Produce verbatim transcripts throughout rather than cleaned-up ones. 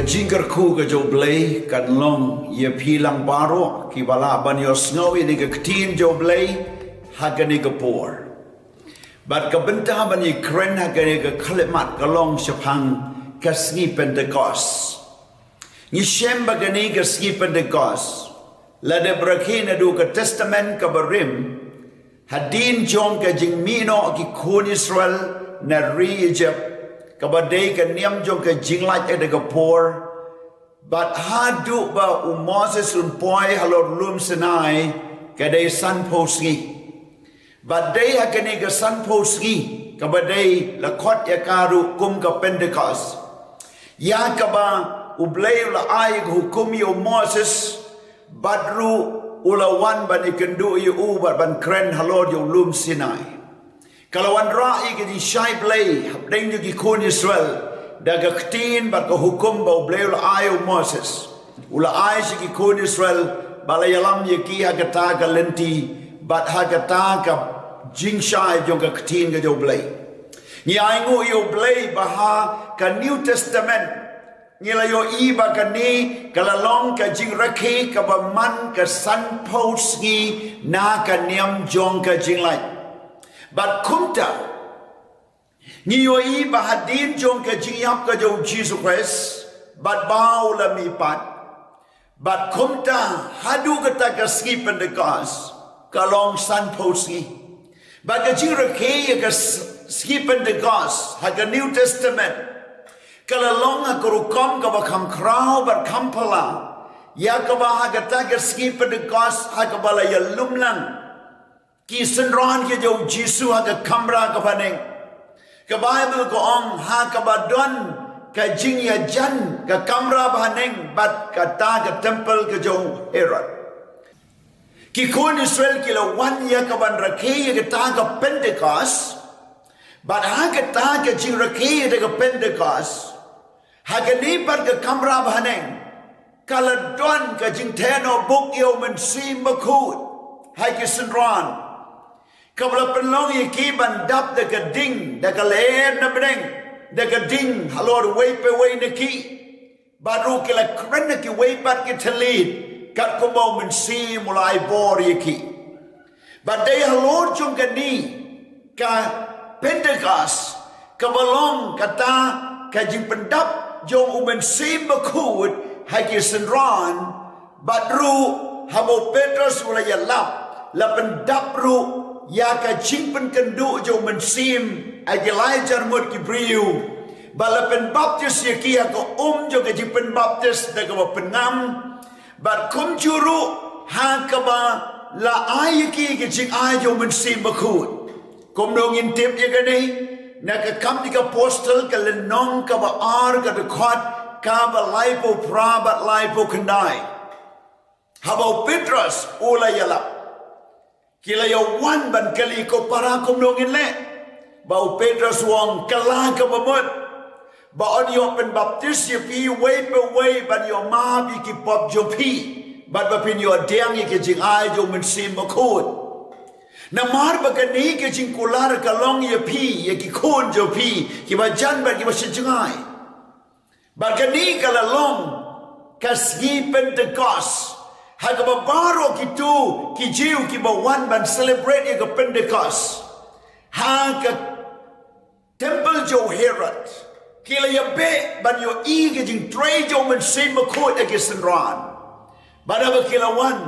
Ka jingkyrkhu ka jong U Blei kan long ïa phi lang baroh kiba lah ban ïohsngew ïa kane ka ktien jong U Blei ha kane ka por. Bad ka bynta ban ïakren ha kane ka khyllipmat ka long shaphang ka sngi Pentekost. Ngi shem ba kane ka sngi Pentekost la dep rakhe naduh ka Testament kaba rim, hadien jong ka jingmih noh ki khun Israel na ri Egypt, kaba dei ka niam jong ka jinglait ha kata ka por, bad haduh ba u Moses un poi halor lum Sinai, ka dei sanphew sngi. Bad dei ha kane ka sanphew sngi, kaba dei la khot ïa ka ruh kum ka Pentekost, ïa kaba U Blei u la ai ka hukum ïa u Moses, bad ruh u la wan ban ïakynduh ïa u bad ban kren halor ïa u lum Sinai. Ka la wanrah ïa ka jingshai Blei hapdeng jong ki khun Israel da ka ktien bad ka hukum ba U Blei u la ai ïa u Moses. U la ai sha ki khun Israel, ba la ïalam ïa ki ha kata ka lynti bad ha kata ka jingshai jong ka ktien ka jong U Blei. Ngi ainguh ïa U Blei ba ha ka New Testament ngi la ïohi ba kane ka la long ka jingrakhe kaba man ka sanphew sngi na ka niam jong ka jinglait. Bad kumta ngi ïohi ba hadien jong ka jingïap ka jong U Jisu Khrist bad ba u la mihpat, bad kumta haduh kata ka sngi Pentekost ka long sanphew sngi. Bad ka jingrakhe ïa ka s-, sngi Pentekost ha ka New Testament ka la long ha ka rukom kaba kham khraw bad kham phylla, ïa kaba ha kata ka sngi Pentekost ha kaba la ïalum lang ki synran ki jong U Jisu ha ka kamra ka bhaneng. Ka Baibl ka ong ha kaba don ka jingïajan ka kamra bhaneng bad kata ka templ ka jong u Herod. Ki khun Israel ki la wan ïa kaban rakhe ïa kata ka Pentekost. Bad ha kata ka jingrakhe ïa ka Pentekost, ha kane pat ka kamra bhaneng ka la don ka jingtheh noh buk ïa u Mynsiem Bakhuid ha ki synran, kaba la pynlong ïa ki ban dap da ka ding, da ka lyer na bneng, da ka ding halor uwei pa uwei na ki. Bad ruh ki la kren ha kiwei pat ki thylliej katkum ba u Mynsiem u la ai bor ïa ki. Bad dei halor jong kane ka Pentekost kaba long kata ka jingpyndap jong u Mynsiem Bakhuid ha ki synran, bad ruh haba u Petros u la ïalap, la pyndap ruh ïa ka jingpynkynduh jong u Mynsiem ha ki lai hajar ngut ki briew. Bad la pynbaptis ïa ki ha ka um jong ka jingpynbaptis da kaba pynngam. Bad kumjuh ruh ha kaba la ai ïa ki ka jingai jong u Mynsiem Bakhuid. Kumno ngin tip ïa kane? Na ka Kam jong ki Apostol ka lynnong kaba ar, ka dkhot kaba laiphew phra bad laiphew khyndai. Haba u Petros u la ïalap, ki la ïa wan ban kylli, ko para, kumno ngin leh? Bad u Petros u ong, kylla kaba mut ba yn ïoh pynbaptis ïa phi uwei pa uwei ban ïoh map ïa ki pop jong phi, bad ba phin ïoh pdiang ïa ka jingai jong u Mynsiem Bakhuid. Namar ba kane ka jingkular ka long ïa phi, ïa ki khun jong phi kiba jan bad kiba sha jngai. Bad kane ka la long ka sngi Pentekost ha kaba baroh kito ki Jiw kiba wan ban celebrate ïa ka Pentekost ha ka templ jong u Herod, ki la ïa beh ban ïohi ka jingtrei jong u Mynsiem Bakhuid ha ki synran. Bad haba ki la wan,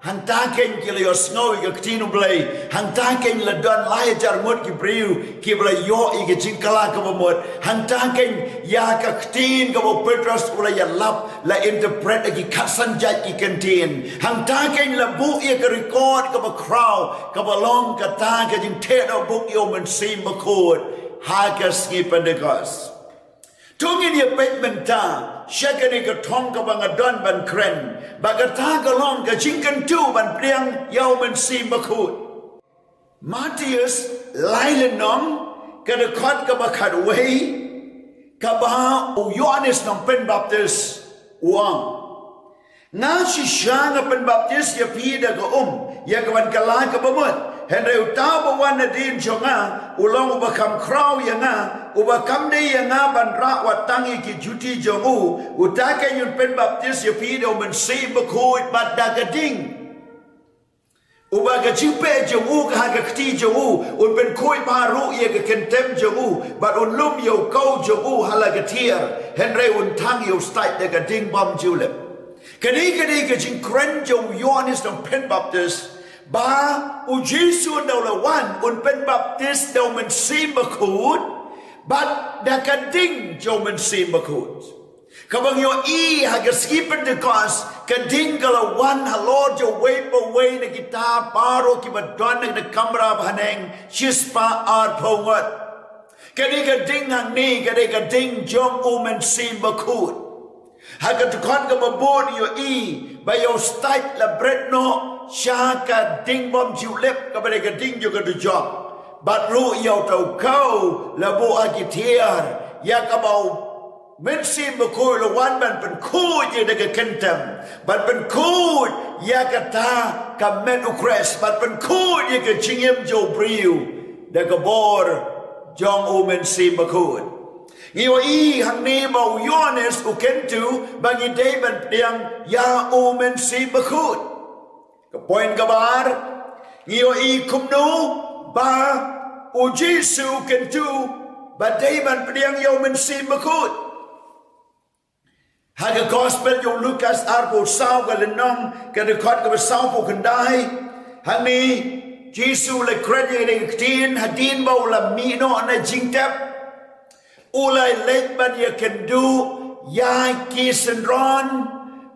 hangta keiñ ki la ïohsngew ïa ka ktien U Blei. Hangta keiñ la don lai hajar ngut ki briew kiba la ïoh ïa ka jingkylla kaba mut. Hangta keiñ ïa ka ktien kaba u Petros u la ïalap la interpret ha ki khatsan jait ki kyntien. Hangta keiñ la buh ïa ka record kaba khraw kaba long kata ka jingtheh noh buk ïa u Mynsiem Bakhuid ha ka sngi Pentekost. To ngin ïa peit mynta sha kane ka thong kaba nga don ban kren, ba kata ka long ka jingkyntu ban pdiang ïa u Mynsiem Bakhuid. Mathaios lai lynnong, ka dkhot kaba khatwei, kaba u Ïoannis Nongpynbaptis u ong, nga shisha nga pynbaptis ïa phi da ka um ïa ka ban kylla kaba mut. Hynrei uta uba wan nadien jong nga, u long uba kham khraw ïa nga, uba kham dei ïa nga ban rah wat tang ïa ki juti jong u. Uta kein un pynbaptis ïa phi da u Mynsiem Bakhuid bad da ka ding. Uba ka jingpeit jong u ka ha ka kti jong u, un pynkhuid bha ruh ïa ka kyntem jong u, bad un lum ïa u kaw jong u ha la ka tiar, hynrei un thang ïa u stait da ka ding bymjulep. Kane ka dei ka jingkren jong u Ïoannis Nongpynbaptis, ba u Jisu un da u la wan, un pynbaptis da u Mynsiem Bakhuid, bad da ka ding jong u Mynsiem Bakhuid. Kaba ngi ïohi ha ka sngi Pentekost, ka ding ka la wan halor jong uwei pa uwei na kita baroh kiba don ha ka kamra bhaneng, shispah arphew ngut. Kane ka ding hangne, ka dei ka ding jong u Mynsiem Bakhuid. Ha ka dkhot kaba bud ngi ïohi, ba ïa u stait la bret noh sha ka ding bymjulep, kaba dei ka ding jong ka dujok. Bad ruh ïa uta u kaw la buh ha ki tiar, ïa kaba u Mynsiem Bakhuid u la wan ban pynkhuid ïa ka kyntem, ban pynkhuid ïa kata ka met u Khrist, ban pynkhuid ïa ka jingim jong u briew da ka bor jong u Mynsiem Bakhuid. Ngi ïohi hangne ba u Ïoannis u kyntu ba ngi dei ban pdiang ïa u Mynsiem Bakhuid. Ka point kaba ar, ngi ïohi kumno ba u Jisu u kyntu ba dei ban pdiang ïa u Mynsiem Bakhuid. Ha ka Gospel jong u Lukas arphew saw ka lynnong, ka dkhot kaba sawphew khyndai. Hangne Jisu u la kren ïa kane ka ktien hadien ba u la mih noh na jingtep. U la leit ban ïakynduh ïa ki synran,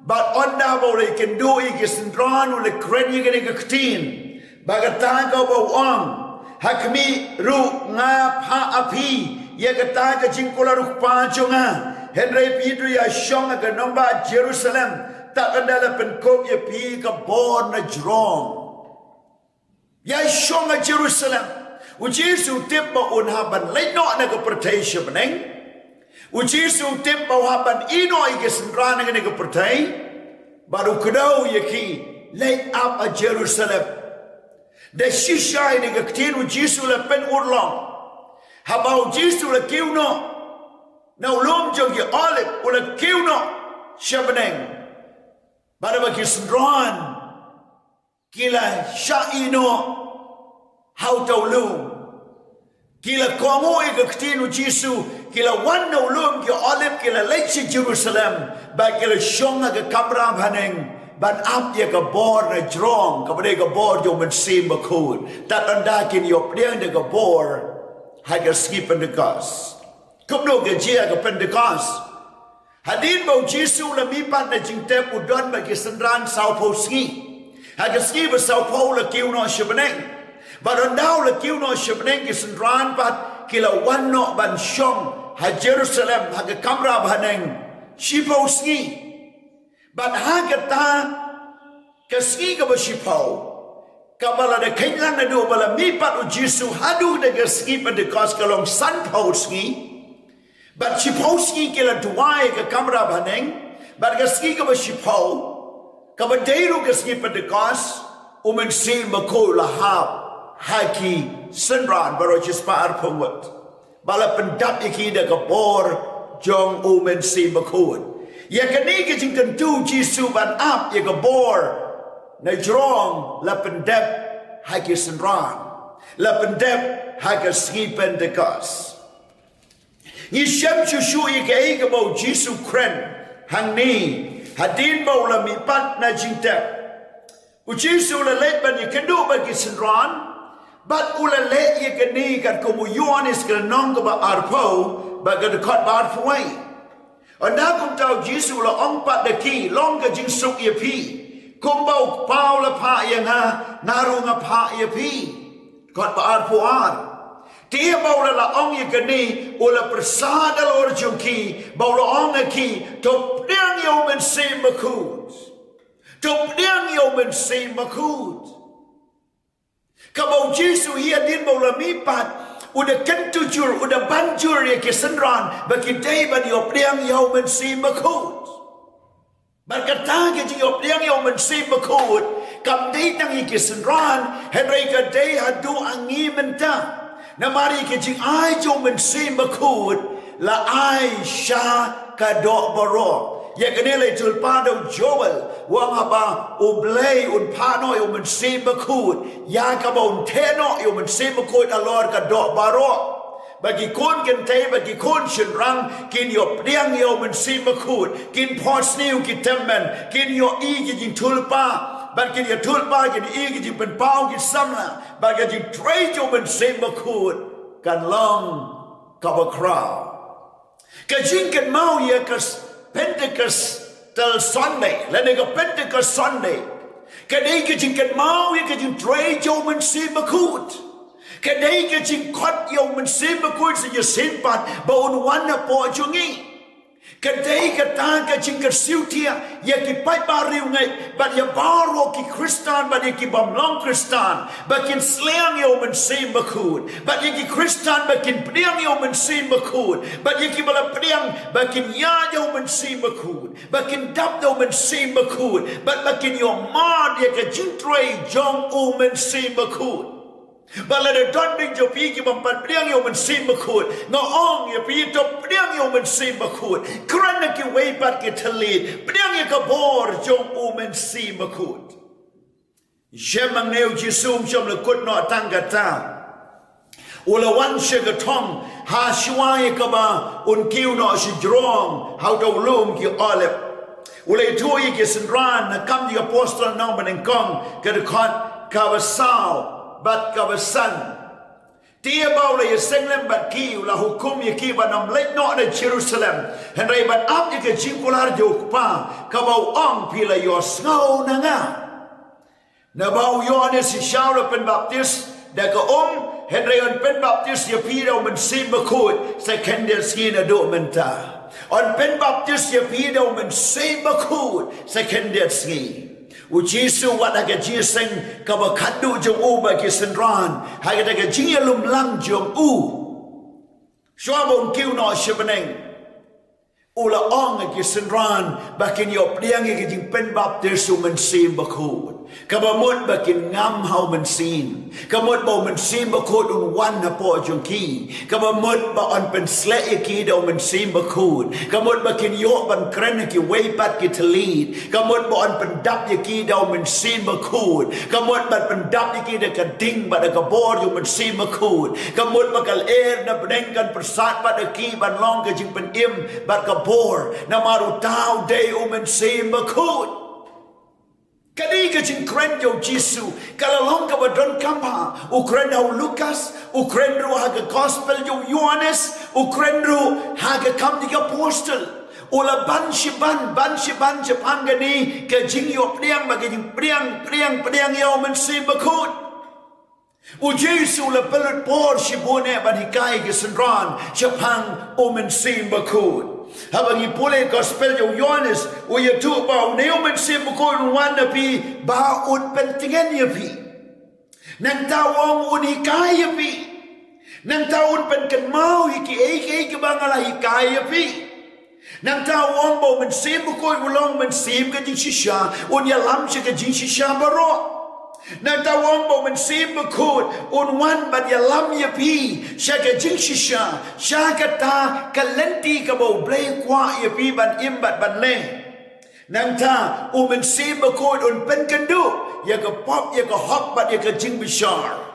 bad ynda ba u la ïakynduh ïa ki synran, u la kren ïa kane ka ktien. Bad kata kaba u ong, ha khmih ruh nga phah ha phi ïa kata ka jingkular u Kpa jong nga. Hynrei phi hap ïashong ha ka nongbah Jerusalem, tad haduh ba la pynkup ïa phi ka bor na jrong. Ïashong ha Jerusalem. U Jisu u tip ba un hap ban leit noh na ka pyrthei sha bneng. U Jisu u tip ba u hap ban ïehnoh ïa ki synran na kane ka pyrthei. Bad u kdew ïa ki, leit ap ha Jerusalem. Da shisha ïa kane ka ktien u Jisu u la pynurlong. Haba u Jisu u la kiew noh na u lum jong ki Olib, u la kiew noh sha bneng. Bad haba ki synran ki la shah ïehnoh ha uta u lum, ki la kohnguh ïa ka ktien u Jisu, ki la wan na u lum ki Olib, ki la leit sha Jerusalem, bad ki la shong ha ka kamra bhaneng ban ap ïa ka bor na jrong, kaba dei ka bor jong u Mynsiem Bakhuid. Tad haduh ba kin ïoh pdiang da ka bor ha ka sngi Pentekost. Kumno ka jia ka Pentekost? Hadien ba u Jisu u la mihpat na jingtep, u don bad ki synran sawphew sngi. Ha ka sngi ba sawphew u la kiew noh sha bneng. Bad ynda u la kiew noh sha bneng, ki synran pat ki la wan noh ban shong ha Jerusalem ha ka kamra bhaneng shiphew sngi. Bad ha kata ka sngi kaba shiphew, kaba la dep khein lang naduh ba la mihpat u Jisu haduh da ka sngi Pentekost ka long sanphew sngi. Bad shiphew sngi ki la duwai ha ka kamra bhaneng. Bad ka sngi kaba shiphew, kaba dei ruh ka sngi Pentekost, u Mynsiem Bakhuid u la hap ha ki synran baroh shispah arphew ngut. Ba la pyndap ïa ki da ka bor jong u Mynsiem Bakhuid. Ïa kane ka jingkyntu u Jisu ban ap ïa ka bor na jrong la pyndep ha ki synran. La pyndep ha ka sngi Pentekost. Ngi shem shuh shuh ïa kaei kaba u Jisu u kren hangne, hadien ba u la mihpat na jingtep. U Jisu u la leit ban ïakynduh bad ki synran, bad u la leh ïa kane katkum u Ïoannis ka lynnong kaba arphew, bad ka dkhot ba arphew wei. Ynda kumta u Jisu u la ong pat da ki, long ka jingsuk ïa phi. Kumba u Kpa u la phah ïa nga, nga ruh nga phah ïa phi. Dkhot ba arphew ar. Te ba u la la ong ïa kane, u la pyrsad halor jong ki, ba u la ong ha ki, to pdiang ïa u Mynsiem Bakhuid. To pdiang ïa u Mynsiem Bakhuid. Kaba u Jisu hadien ba u la mihpat, u da kyntu jur, u da ban jur ïa ki synran, ba ki dei ban ïoh pdiang ïa u Mynsiem Bakhuid. Bad kata ka jingïoh pdiang ïa u Mynsiem Bakhuid, Kam dei tang ïa ki synran, hynrei ka dei haduh ïa ngi mynta. Namar ïa ka jingai jong u Mynsiem Bakhuid la ai sha ka doh baroh. Ïa kane la ïathuh lypa da u Joel, u ong haba U Blei un phah noh ïa u Mynsiem Bakhuid, ïa kaba un theh noh ïa u Mynsiem Bakhuid halor ka doh baroh. Ba ki khun kynthei, ba ki khun shynrang, kin ïoh pdiang ïa u Mynsiem Bakhuid, kin phohsniew ki tymmen, kin ïohi ki jingïathuh lypa, bad kin ïathuh lypa, kin ïohi ki jingpynpaw ki samla, bad ka jingtrei jong u Mynsiem Bakhuid kan long kaba khraw. Ka jingkynmaw ïa ka s-, Pentecostal Sunday, lane ka Pentecost Sunday, ka dei ka jingkynmaw ïa ka jingtrei jong u Mynsiem Bakhuid. Ka dei ka jingkhot ïa u Mynsiem Bakhuid sa shisien pat ba un wan hapoh jong ngi. Ka dei kata ka jingkyrsiew thiah ïa ki paidbah riewngeit bad ïa baroh ki Khristan bad ïa ki bym long Khristan ba kin sliang ïa u Mynsiem Bakhuid, bad ïa ki Khristan ba kin pdiang ïa u Mynsiem Bakhuid, bad ïa kiba la pdiang ba kin ïaid ïa u Mynsiem Bakhuid, ba kin dap da u Mynsiem Bakhuid, bad ba kin ïohmad ïa ka jingtrei jong u Mynsiem Bakhuid. Bad lada don ding jong phi ki bym pat pdiang ïa u Mynsiem Bakhuid, nga ong ïa phi, to pdiang ïa u Mynsiem Bakhuid. Kren na kiwei pat ki thylliej, pdiang ïa ka bor jong u Mynsiem Bakhuid. Shem hangne u Jisu um shym la kut noh tang katta. U la wan sha ka thong ha shuwa ïa kaba un kiew noh sha jrong ha uta u lum ki Olib. U la ïathuh ïa ki synran na Kam ki Apostol lynnong banyngkong, ka dkhot kaba saw bad kaba san. Te haba u la ïaseng lem bad ki, u la hukum ïa ki ban ym leit noh na Jerusalem, hynrei ban ap ïa ka jingkular jong U Kpa, kaba u ong, phi la ïohsngew na nga. Naba u Ïoannis Shisha u la pynbaptis da ka um, hynrei yn pynbaptis ïa phi da u Mynsiem Bakhuid sa khyndiat sngi naduh mynta. Yn pynbaptis ïa phi da u Mynsiem Bakhuid sa khyndiat sngi. U Jisu wat ha ka jingïaseng kaba khatduh jong u bad ki synran, ha kata ka jingïalumlang jong u, shuwa ba un kiew noh sha bneng, u la ong ïa ki synran ba kin ïoh pdiang ïa ka jingpynbaptis u Mynsiem Bakhuid. Kaba mut ba kin ngam ha u Mynsiem. Ka mut ba u Mynsiem Bakhuid un wan hapoh jong ki. Kaba mut ba yn pynshlei ïa ki da u Mynsiem Bakhuid. Ka mut ba kin ïoh ban kren ha kiwei pat ki thylliej. Ka mut ba yn pyndap ïa ki da u Mynsiem Bakhuid. Ka mut ban pyndap ïa ki da ka ding bad da ka bor jong u Mynsiem Bakhuid. Ka mut ba ka lyer na bneng kan pyrsad bad da ki ban long ka jingpynim bad ka bor. Namar uta u dei u Mynsiem Bakhuid. Ka dei ka jingkren jong u Jisu, ka la long kaba donkam bha. U kren ha u Lukas, u kren ruh ha ka Gospel jong u Ïoannis, u kren ruh ha ka Kam ki Apostol. U la ban shiban, ban shiban shaphang kane ka jingïoh pdiang bad ka jingpdiang, pdiang, pdiang ïa u Mynsiem Bakhuid. U Jisu u la pynlut por shibun eh ban hikai ki synran shaphang u Mynsiem Bakhuid. Haba ngi pule Gospel jong u Ïoannis, u ïathuh ba une u Mynsiem Bakhuid un wan na phi ba un pyntngen ïa phi. Nangta u ong un hikai ïa phi. Nangta un pynkynmaw ïa kiei kiei kiba nga la hikai ïa phi. Nangta u ong ba u Mynsiem Bakhuid u long u Mynsiem ka jingshisha, un ïalam sha ka jingshisha baroh. Nangta u ong ba u Mynsiem Bakhuid un wan ban ïalam ïa phi sha ka jingshisha, sha kata ka lynti kaba U Blei u kwah ïa phi ban im bad ban leh. Nangta u Mynsiem Bakhuid un pynkynduh ïa ka pop, ïa ka hok bad ïa ka jingbishar.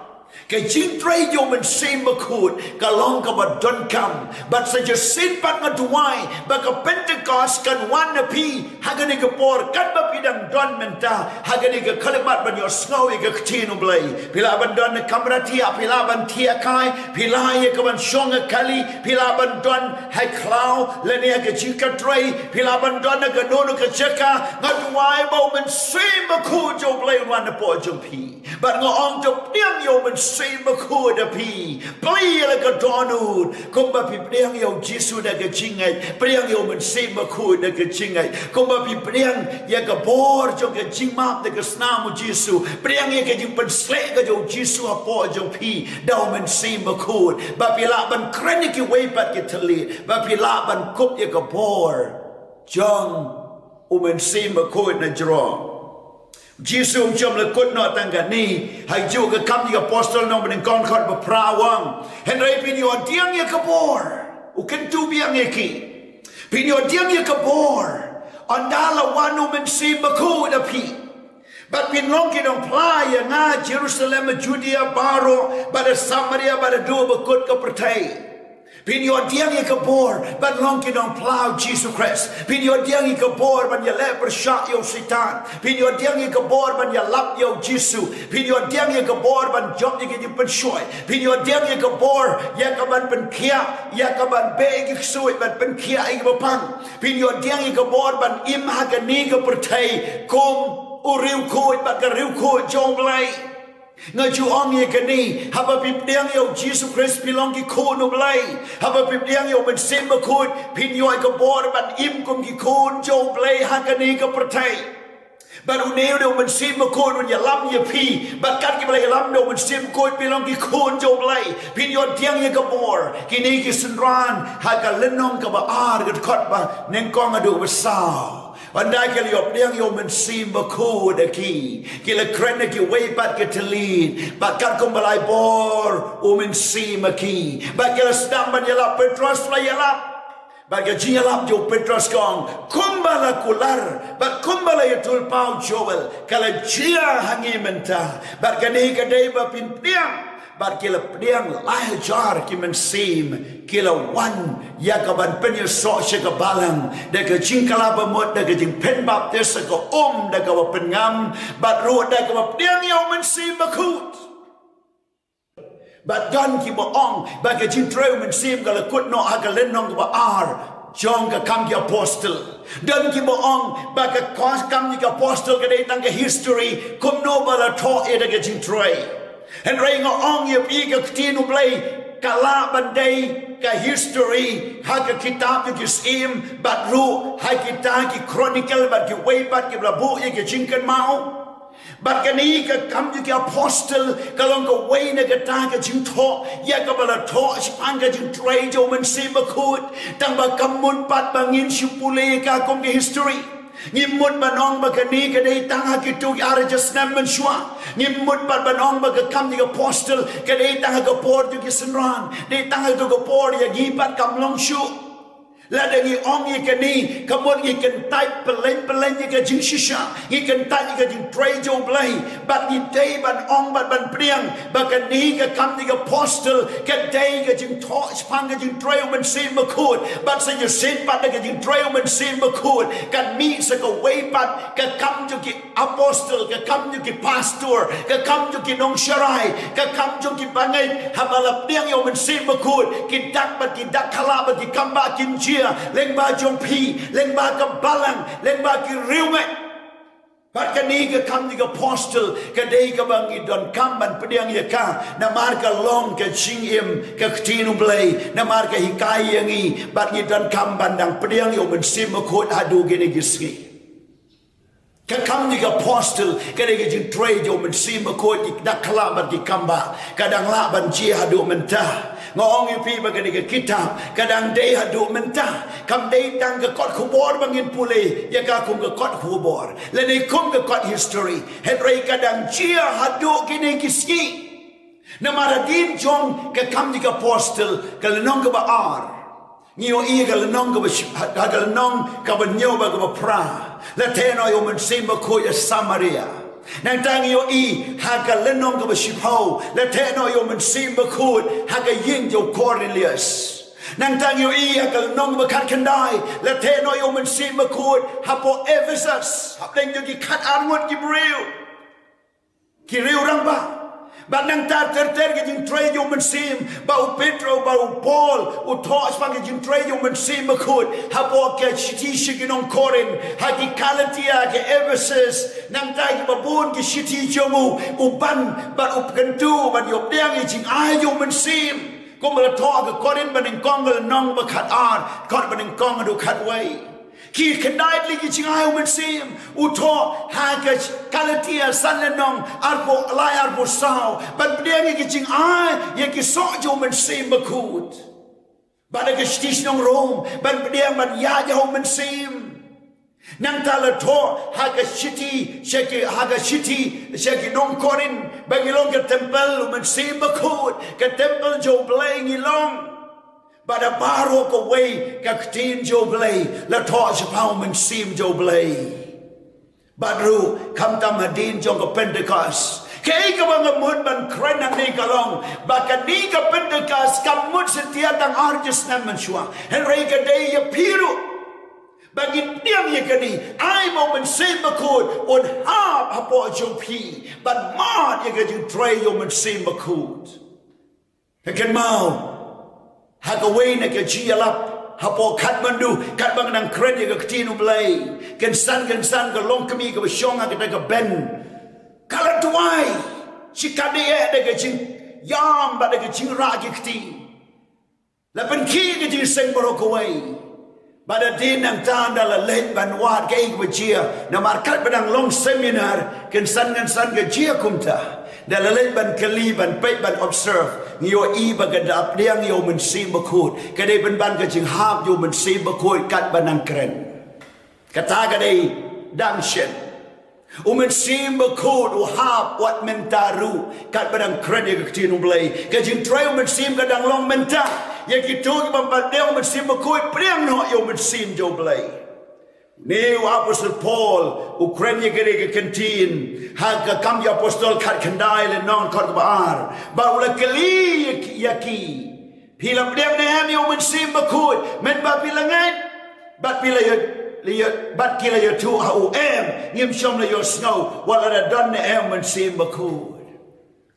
Ka jingtrei jong u Mynsiem Bakhuid ka long kaba donkam. Bad sa shisien pat nga duwai ba ka Pentecost kan wan na phi ha kane ka por, katba phi dang don mynta ha kane ka khyllipmat ban ïohsngew ïa ka ktien U Blei. Phi lah ban don na kamra thiah, phi lah ban thiah kai, phi lah ïa ka ban shong ha kali, phi lah ban don ha khlaw lane ha ka jingkyntrei, phi lah ban don ha kano kano ka jaka. Nga duwai ba u Mynsiem Bakhuid jong U Blei un wan napoh jong phi. Bad nga ong to pdiang ïa u Mynsiem Bakhuid ha phi. Plie ïa la ka dohnud. Kumba phi pdiang ïa u Jisu da ka jingngeit, pdiang ïa u Mynsiem Bakhuid da ka jingngeit. Kumba phi pdiang ïa ka bor jong ka jingmap da ka snam u Jisu, pdiang ïa ka jingpynshlei ka jong u Jisu hapoh jong phi da u Mynsiem Bakhuid. Ba phi lah ban kren ïa kiwei pat ki thylliej. Ba phi lah ban kup ïa ka bor jong u Mynsiem Bakhuid na jrong. Jisu um shym la kut noh tang kane. Ha kajuh ka Kam ki Apostol lynnong banyngkong dkhot ba phra u ong, hynrei phin ïoh diang ïa ka bor. U kyntu biang ïa ki. Phin ïoh diang ïa ka bor ynda la wan u Mynsiem Bakhuid ha phi. Bad phin long ki nongphla ïa nga ha Jerusalem, ha Judea baroh, bad ha Samaria, bad haduh ba kut ka pyrthei. Phin ïoh diang ïa ka bor ban long ki nongphla u Jisu Khrist. Phin ïoh diang ïa ka bor ban ïaleh pyrshah ïa u Soitan. Phin ïoh diang ïa ka bor ban ïalap ïa u Jisu. Phin ïoh diang ïa ka bor ban jop ïa ki jingpynshoi. Phin ïoh diang ïa ka bor ïa ka ban pynkhiah, ïa ka ban beh ïa ki ksuid, ban pynkhiah ïa ki bapang. Phin ïoh diang ïa ka bor ban im ha kane ka pyrthei kum u riewkhuid bad ka riewkhuid jong U Blei. Nga ju ong ïa kane, haba phi pdiang ïa u Jisu Khrist phi long ki khun U Blei. Haba phi pdiang ïa u Mynsiem Bakhuid phin ïoh ïa ka bor ban im kum ki khun jong U Blei ha kane ka pyrthei. Bad une u dei u Mynsiem Bakhuid un ïalam ïa phi. Bad kat kiba la ïalam da u Mynsiem Bakhuid phi long ki khun jong U Blei. Phin ïoh diang ïa ka bor. Kine ki synran ha ka lynnong kaba ar ka dkhot banyngkong haduh ba saw. Ynda ki la ïoh pdiang ïa u Mynsiem Bakhuid ha ki, ki la kren ha kiwei pat ki tylli. Bad katkum ba la ai bor u Mynsiem ha ki, bad ki la sdang ban ïalap. Petros la ïalap. Bad ka jingïalap jong u Petros ka ong, kumba la kular bad kumba la ïathuhpaw u Joel, ka la jia ha ngi mynta. Bad kane ka dei ba phin pdiang. Bad ki la pdiang lai hajar ki mynsiem, ki la wan ïa ka ban pynïasoh sha ka balang da ka jingkylla bamut, da ka jingpynbaptis ha ka um da kaba pynngam, bad ruh da kaba pdiang ïa u Mynsiem Bakhuid. Bad don kiba ong ba ka jingtrei u Mynsiem ka la kut noh ha ka lynnong kaba ar jong ka Kam ki Apostol. Don kiba ong ba ka kos-, Kam ki Apostol ka dei tang ka history, kumno ba la thoh ïa da ka jingtrei. Hynrei nga ong ïa phi, ka Ktien U Blei ka lah ban dei ka history ha ka kitab jong ki Syiem, bad ruh ha kita ki Chronicle bad kiwei pat kiba la buh ïa ki Jingkynmaw. Bad kane ka Kam jong ki Apostol ka long kawei na kata ka jingthoh ïa kaba la thoh shaphang ka jingtrei jong u Mynsiem Bakhuid. Tang ba kam mut pat ba ngin shu pule ïa ka kum ka history. Ngim mut ban ong ba kane ka dei tang ha kito ki ar hajar snem mynshuwa. Ngim mut pat ban ong ba ka Kam jong ki Apostol ka dei tang ha ka por jong ki synran, dei tang ha kato ka por, ïa ngi pat kam long shuh. Lada ngi ong ïa kane, ka mut ngi kyntait pyllein pyllein ïa ka jingshisha, ngi kyntait ïa ka jingtrei jong U Blei. Bad ngi dei ban ong bad ban pdiang ba kane ka Kam jong ki Apostol ka dei ka jingthoh shaphang ka jingtrei u Mynsiem Bakhuid. Bad sa shisien pat da ka jingtrei u Mynsiem Bakhuid kan mih sa kawei pat ka Kam jong ki Apostol, ka Kam jong ki Pastor, ka Kam jong ki nongsharai, ka Kam jong ki bangeit. Haba la pdiang ïa u Mynsiem Bakhuid, ki dak bad ki dak khlad bad ki kambah kin jia lyngba jong phi, lyngba ka balang, lyngba ki riewngeit. Bad kane ka Kam jong ki Apostol ka dei kaba ngi donkam ban pdiang ïa ka, namar ka long ka jingim ka Ktien U Blei, namar ka hikai ïa ngi, bad ngi donkam ban dang pdiang ïa u Mynsiem Bakhuid haduh kine ki sngi. Ka Kam jong ki Apostol ka dei ka jingtrei jong u Mynsiem Bakhuid, ki dak khlad bad ki kambah, ka dang lah ban jia haduh mynta. Nga ong ïa phi ba kane ka kitab ka dang dei haduh mynta. Kam dei tang ka kot khubor ba ngin pule ïa ka kum ka kot khubor lane kum ka kot history. Hynrei ka dang jia haduh kine ki sngi. Namar hadien jong ka Kam jong ki Apostol, ka lynnong kaba ar, ngi ïohi ha ka lynnong kaba shi-, ha, ha ka lynnong kaba hynñiew bad kaba phra, la theh noh ïa u Mynsiem Bakhuid ha Samaria. Nangta ngi ïohi ha ka lynnong kaba shiphew, la theh noh ïa u Mynsiem Bakhuid ha ka ïing jong u Kornelius. Nangta ngi ïohi ha ka lynnong kaba khatkhyndai, la theh noh ïa u Mynsiem Bakhuid hapoh Ephesus, hapdeng jong ki khatar ngut ki briew, ki riew rangbah. Bad nangta ter ter ki jingtrei jong u Mynsiem, ba u Petro, ba u Paul u thoh shaphang ki jingtrei jong u Mynsiem Bakhuid hapoh ka shithi sha ki nong Korinth, ha ki Galatia, ha ki Ephesus, nangta kiba bun ki shithi jong u, u ban bad u kyntu ban ïoh pdiang ïa ki jingai jong u Mynsiem. Kumba la thoh ha ka Korinth banyngkong, ka lynnong ba khatar, dkhot banyngkong haduh khatwei. Ki khyndai tylli ki jingai u Mynsiem u thoh ha ka Galatia san lynnong, arphew lai arphew saw, ban pdiang ïa ki jingai, ïa ki soh jong u Mynsiem Bakhuid. Bad ha ka shithi sha ki nong Rom, ban pdiang ban ïaid ha u Mynsiem. Nangta la thoh ha ka shithi, sha ki, ha ka shithi sha ki nong Korinth, ba ngi long ka templ u Mynsiem Bakhuid, ka templ jong U Blei ngi long. Bad ha baroh kawei ka ktien jong U Blei la thoh shaphang u Mynsiem jong U Blei. Bad ruh khamtam hadien jong ka Pentekost, kaei kaba nga mut ban kren hangne ka long ba kane ka Pentekost kam mut satia tang ar hajar snem mynshuwa. Hynrei ka dei ïa phi ruh ba ngin pdiang ïa kane, ai ba u Mynsiem Bakhuid un hap hapoh jong phi ban mad ïa ka jingtrei jong u Mynsiem Bakhuid. Ka kynmaw ha kawei na ka jingïalap hapoh Kathmandu, katba nga nang kren ïa ka ktien U Blei, kynsan kynsan ka longkmie kaba shong ha kata ka bench ka la duwai shikatdei da ka jingïam bad da ka jingrah ki kti. La pynkhih ka jingseng baroh kawei. Bad hadien nangta ynda la leit ban wad kaei kaba jia, namar katba nang long seminar kynsan kynsan ka jia kumta. Ynda la leit ban kylli, ban peit, ban observe, ngi ïohi ba ka da pdiang ïa u Mynsiem Bakhuid, ka dei pynban ka jinghap jong u Mynsiem Bakhuid katba nang kren. Kata ka dei dang shen. U Mynsiem Bakhuid u hap wat mynta ruh katba nang kren ïa ka ktien U Blei. Ka jingtrei u Mynsiem ka dang long mynta. Ïa kito kiba ym pat pdiang u Mynsiem Bakhuid, pdiang noh ïa u Mynsiem jong U Blei. Une u Apostol Paul u kren ïa kane ka kyntien ha ka Kam ki Apostol khatkhyndai lynnong khatkhyndai, ba u la kylli ïa ki, ïa ki, phi la pdiang ne em ïa u Mynsiem Bakhuid mynba phi la ngeit? Bad phi la ïa, la ïa, bad ki la ïathuh ha u, em, ngim shym la ïohsngew wat la da don ne em u Mynsiem Bakhuid.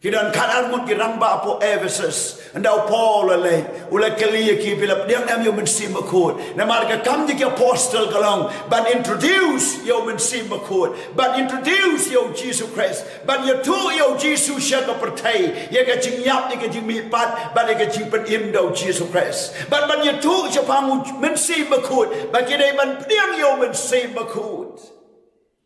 Ki don khatar ngut ki rangbah hapoh Ephesus. Ynda u Paul u la leit, u la kylli ïa ki, phi la pdiang ne em ïa u Mynsiem Bakhuid? Namar ka kam jong ki Apostol ka long ban introduce ïa u Mynsiem Bakhuid, ban introduce ïa u Jisu Khrist, ban ïathuh ïa u Jisu sha ka pyrthei, ïa ka jingïap, ïa ka jingmihpat bad ïa ka jingpynim da u Jisu Khrist, bad ban ïathuh shaphang u Mynsiem Bakhuid ba ki dei ban pdiang ïa u Mynsiem Bakhuid.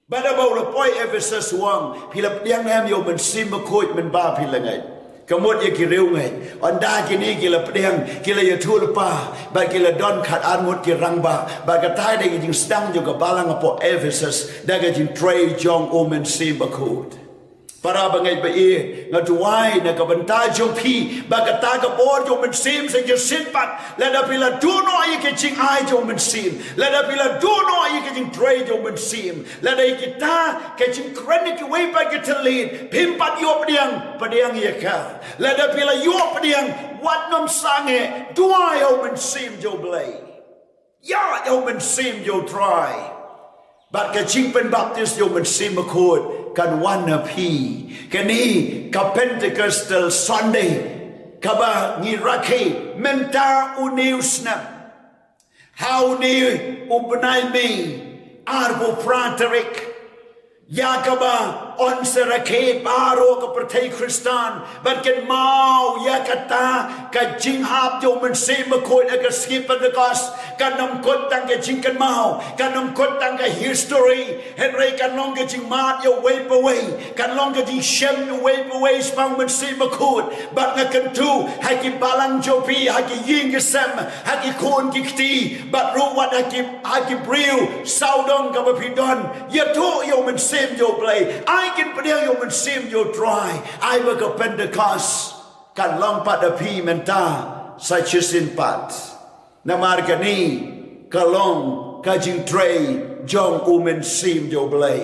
Bad haba u la poi Ephesus u ong, phi la pdiang ne em ïa u Mynsiem Bakhuid mynba phi la ngeit? Ka mut ïa ki riewngeit. Ynda kine ki la pdiang, ki la ïathuh lypa, bad ki la don khatar ngut ki rangbah, bad kata ka dei ka jingsdang jong ka balang hapoh Ephesus da ka jingtrei jong u Mynsiem Bakhuid. Para bangeit ba ïeit, nga duwai na ka bynta jong phi ba kata ka bor jong u Mynsiem sa shisien pat. Lada phi la duh noh ïa ka jingai jong u Mynsiem, lada phi la duh noh ïa ka jingtrei jong u Mynsiem, lada ïa kita ka jingkren ïa kiwei pat ki thylliej phim pat ïoh pdiang, pdiang ïa ka. Lada phi la ïoh pdiang, wat nym sangeh, duwai ïa u Mynsiem jong u Blei. Ïa, ïa u Mynsiem jong u Trai. Bad ka jingpynbaptis jong u Mynsiem Bakhuid kan wan ha phi. Kane ka Pentecostal Sunday kaba ngi rakhe mynta une u snem, ha une u bnai May, arphew phra tarik. Ïa kaba yn sa rakhe baroh ka pyrthei Khristan ban kynmaw ïa kata ka jinghap jong u Mynsiem Bakhuid ha ka sngi Pentekost. Kan ym kut tang ka jingkynmaw, kan ym kut tang ka history, hynrei kan long ka jingmad ïa uwei pa uwei, kan long ka jingshem ïa uwei pa uwei shaphang u Mynsiem Bakhuid. Bad nga kyntu ha ki balang jong phi, ha ki ïing ki sem, ha ki khun ki kti, bad ruh wat ha ki, ha ki briew sawdong kaba phi don, ïathuh ïa u Mynsiem jong u Blei. Ai kin pdiang ïa u Mynsiem jong u Trai. Ai ba ka Pentekost kan long pat ha phi mynta sa shisien pat. Namar kane ka long ka jingtrei jong u Mynsiem jong u Blei.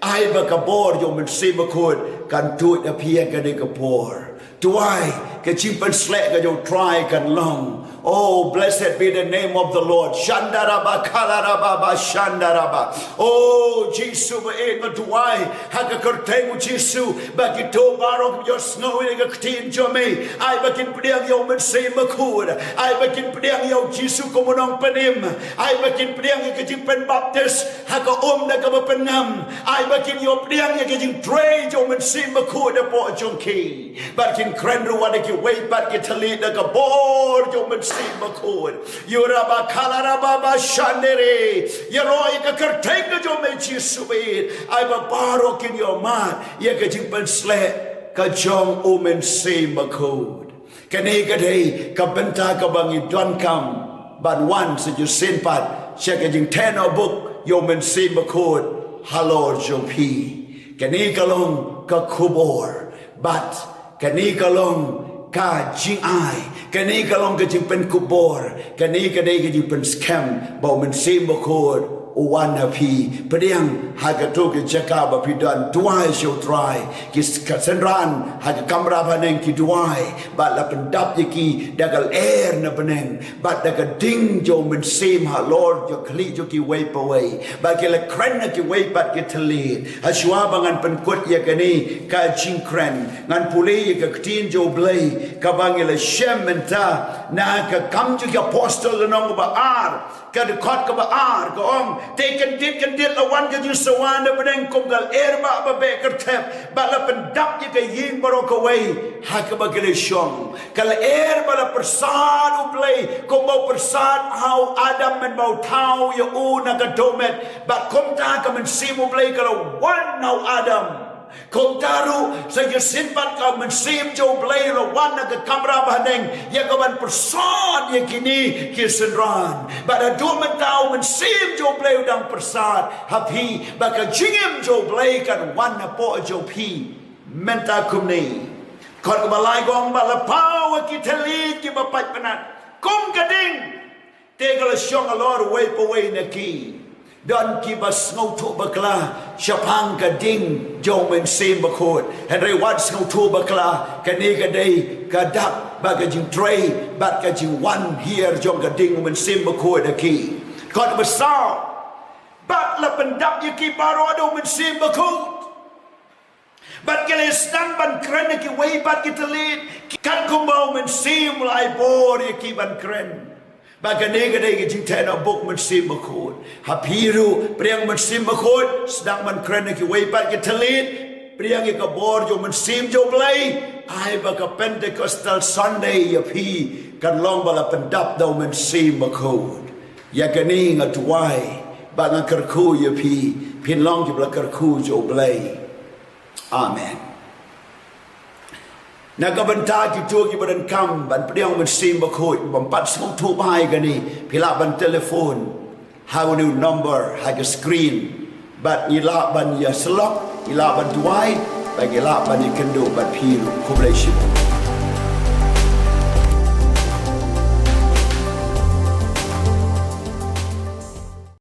Ai ba ka bor jong u Mynsiem Bakhuid kan tuid ha phi ha kane ka por. Duwai, ka jingpynsleh ka jong u Trai kan long. Oh, blessed be the name of the Lord. Shandaraba, kalaraba, ba shandaraba. Oh, Jisu ba ïeit, nga duwai ha ka kyrteng u Jisu ba kito baroh kiba ïohsngew ïa ka ktien jong me, ai ba kin pdiang ïa u Mynsiem Bakhuid, ai ba kin pdiang ïa u Jisu kum u Nongpynim, ai ba kin pdiang ïa ka jingpynbaptis ha ka um da kaba pynngam, ai ba kin ïoh pdiang ïa ka jingtrei jong u Mynsiem Bakhuid hapoh jong ki. Bad kin kren ruh wat ïa kiwei pat ki thylliej da ka bor jong u Mynsiem Bakhuid. Ïuraba kalaraba ba shandere. Ïaroh ïa ka kyrteng ka jong me Jisu ba ïeit. Ai ba baroh kin ïoh mad ïa ka jingpynsleh ka jong u Mynsiem Bakhuid. Kane ka dei ka bynta kaba ngi donkam ban wan sa shisien pat sha ka jingtheh noh buk ïa u Mynsiem Bakhuid halor jong phi. Kane ka long ka khubor, bad kane ka long ka jingai, kane ka long ka jingpynkup bor, kane ka dei ka jingpynskhem ba u Mynsiem Bakhuid u wan ha phi. Pdiang ha kato ka jaka ba phi don, duwai sha u Trai. Ki s-, ka synran ha ka kamra bhaneng ki duwai, bad la pyndap ïa ki da ka lyer na bneng bad da ka ding jong u Mynsiem halor jong ka khlieh jong kiwei pa wei, bad ki la kren na kiwei pat ki thylliej. Hashwa ba ngan pynkut ïa kane ka jingkren, ngan pule ïa ka ktien jong u Blei kaba ngi la shem mynta na ka Kam jong ki Apostol lynnong ba ar, ka dkhot kaba ar, ka ong: Te kyndit kyndit la wan ka jingsawa na bneng kum ka lyer ba beh kyrthep, bad la pyndap ïa ka ïing baroh kawei ha kaba ki la shong. Ka lyer ba la pyrsad u Blei, kumba u pyrsad ha u Adam mynba u thaw ïa u na ka dohmed, bad kumta ka Mynsiem u Blei ka la wan ha u Adam. Kumta ruh sa shisien pat ka Mynsiem jong u Blei u la wan na ka kamra bhaneng ïa ka ban pyrsad ïa kine ki synran. Bad haduh mynta u Mynsiem jong u Blei u dang pyrsad ha phi, bad ka jingim jong u Blei kan wan hapoh jong phi mynta kumne. Dkhot kaba lai ka ong: Bad la paw ïa ki thylliej kiba pait bnat kum ka ding, te ka la shong halor uwei pa uwei na ki. Don kiba sngewthuh bakla shaphang ka ding jong u Mynsiem Bakhuid, hynrei wat sngewthuh bakla, kane ka dei ka dak bad ka jingtrei bad ka jingwan hiar jong ka ding u Mynsiem Bakhuid ha ki. Dkhot kaba saw: Bad la pyndap ïa ki baroh da u Mynsiem Bakhuid, bad ki la sdang ban kren na kiwei pat ki thylliej, katkum ba u Mynsiem u la ai bor ïa ki ban kren. Bad kane ka dei ka jingtheh na u Mynsiem Bakhuid. Ha phi ruh, pdiang Mynsiem Bakhuid, sdang ban kren na kiwei pat ki thylliej, pdiang ïa ka bor jong u Mynsiem jong u Blei. Ai ba ka Pentecostal Sunday ïa phi kan long ba la pyndap da u Mynsiem Bakhuid. Ïa kane nga duwai bad nga kyrkhu ïa phi, phin long kiba la kyrkhu jong u Blei. Amen. Na ka bynta kito kiba donkam ban pdiang u Mynsiem Bakhuid, bym pat sngewthuh bha ïa kane, phi lah ban telephone ha une u number ha ka screen. Bad ngi lah ban ïasyllok, ngi lah ban duwai, bad ngi lah ban ïakynduh bad phi ruh. Khublei shibun.